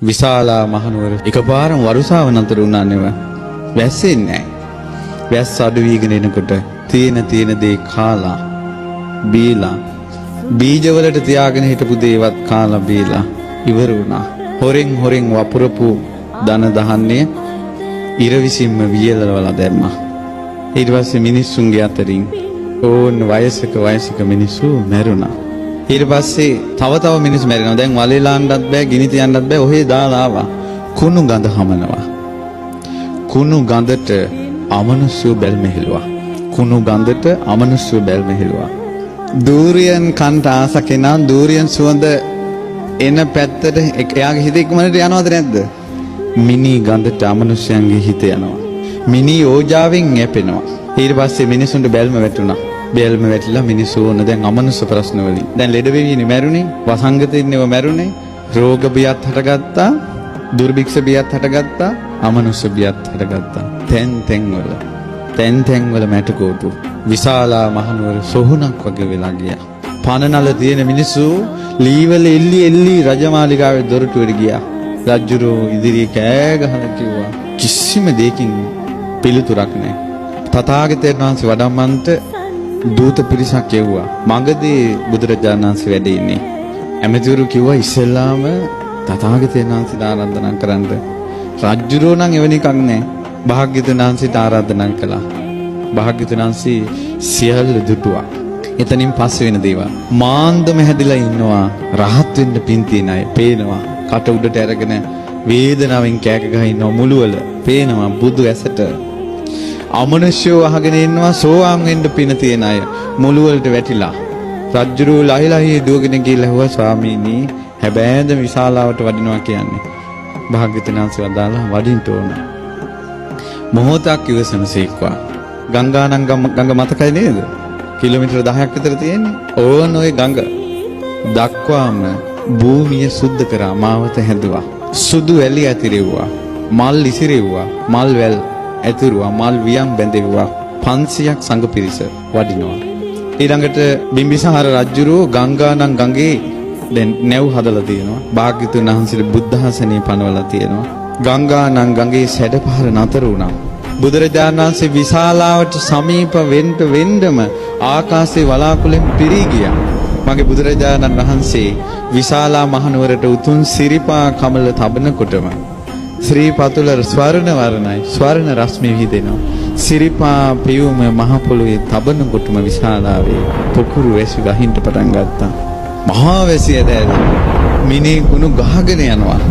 විශාලා මහනුවර එකපාරම වරුසාව නතර වුණා නෙව. වැස්සෙන්නේ නැහැ. වැස්ස අඩු වීගෙන එනකොට තියෙන තියෙන දේ කාලා බීලා බීජවලට තියාගෙන හිටපු දේවත් කාලා බීලා ඉවර වුණා. හොරෙන් හොරෙන් වපුරපු ධන දහන්නේ ඉර විසින්ම වියලවලා දැම්මා. ඊට පස්සේ මිනිස්සුන්ගේ අතරින් ඕන් වයසක වයසක මිනිස්සු මැරුණා. ඊට පස්සේ තව තව මිනිස්සු මැරෙනවා. දැන් වලේ ලාන්නත් බෑ, ගිනි තියන්නත් බෑ. ඔහේ දාලා ආවා. කුණු ගඳ හමනවා. කුණු ගඳට අමනුෂ්‍යෝ බැල්ම හෙළුවා. කුණු ගඳට අමනුෂ්‍යෝ බැල්ම හෙළුවා. දූරියන් කන්ට ආස කෙනා දූරියන් සුවඳ එන පැත්තට එයාගේ හිත ඉක්මනට යනවද නැද්ද? මිනි ගඳට අමනුෂ්‍යයන්ගේ හිත යනවා. මිනි ඕජාවෙන් යැපෙනවා. ඊට පස්සේ මිනිසුන්ට බැල්ම වැටුණා. බැල්ම වැටිලා මිනිස්සු ඕන දැන් අමනුෂ්‍ය ප්‍රශ්න වලින්. දැන් ලෙඩ වෙවිනේ මැරුණේ, වසංගතෙන්නේව මැරුණේ, රෝග බියත් හටගත්තා, දුර්භික්ෂ බියත් හටගත්තා, අමනුෂ්‍ය බියත් හටගත්තා. තැන් තැන් වල තැන් තැන් වල මැටකෝටු විශාලා මහනුවර සොහොනක් වගේ වෙලා ගියා. පනනල තියෙන මිනිස්සු ලීවල එල්ලි එල්ලි රජමාලිගාවේ දොරටුවට ගියා. රජුරෝ ඉදිරියේ කෑ ගහලා කිව්වා, කිසිම දෙයකින් පිළිතුරක් නැහැ. තථාගතයන් වහන්සේ වඩම්මන්ට දූත පිරිසක් එව්වා. මගදී බුදුරජාණන් වහන්සේ වැඩ ඉන්නේ. ඇමතිවරු කිව්වා ඉස්සෙල්ලාම තථාගතයන් වහන්සේට ආරාධනා කරන්න. රජුරෝ නම් එවැනි එකක් නෑ. භාග්‍යතුන් වහන්සේට ආරාධනා කළා. භාග්‍යතුන් වහන්සේ සියල්ල දුටුවා. එතනින් පස්සේ වෙන දේවල්. මාන්දම හැදිලා ඉන්නවා රහත් වෙන්න පින් තියන අය. පේනවා. කට උඩට අරගෙන වේදනාවෙන් කෑක ගහ ඉන්නවා මුළුවල. පේනවා බුදු ඇසට. අමනුෂ්‍යෝ අහගෙන ඉන්නවා සෝවාන් වෙන්න පින තියන අය මුළු වලට වැටිලා. රජ්ජුරුවෝ ලහි ලහි දුවගෙන ගිහලා ඇහුවා, ස්වාමීනි, හැබෑද විශාලාවට වඩිනවා කියන්නේ? භාග්‍යවතුන් වහන්සේ වදාලා වඩින්න ඕන. මොහොතක් ඉවසන සීක්වා. ගංගානම් ගඟ මතකයි නේද? කිලෝමීටර 10ක් විතර තියෙන්නේ. ඕන ඔය ගඟ දක්වාම භූමිය සුද්ධ කරා, මාවත හැදුවා. සුදු වැලි ඇතිරෙව්වා. මල් ඉසිරෙව්වා. මල් වැල් ඇතුරුවා. මල් වියන් බැඳෙව්වා. 500ක් සංඝ පිරිස වඩිනවා. ඊළඟට බිම්බිසාර රජුරෝ ගංගානම් ගඟේ දැන් නැව් හදලා තියෙනවා. භාග්‍යතුන් වහන්සේට බුද්ධාසනේ පනවලා තියෙනවා. ගංගානම් ගඟේ සැඩපහර නතර වුණා. බුදුරජාණන් වහන්සේ විශාලාවට සමීප වෙන්න වෙන්නම ආකාශයේ වලාකුළෙන් පිරී ගියා. මගේ බුදුරජාණන් වහන්සේ විශාලා මහනුවරට උතුම් සිරිපා කමල තබනකොටම ශ්‍රී පතුල ස්වර්ණ වර්ණයි, ස්වර්ණ රශ්මි විහිදෙනවා. සිරිපා පියුම මහ පොළොවේ තබනකොටම විශාලාවේ පොකුරු වැසි ගහින්න පටන් ගත්තා. මහා වැසි ඇදලා මිනි කුණු ගහගෙන යනවා.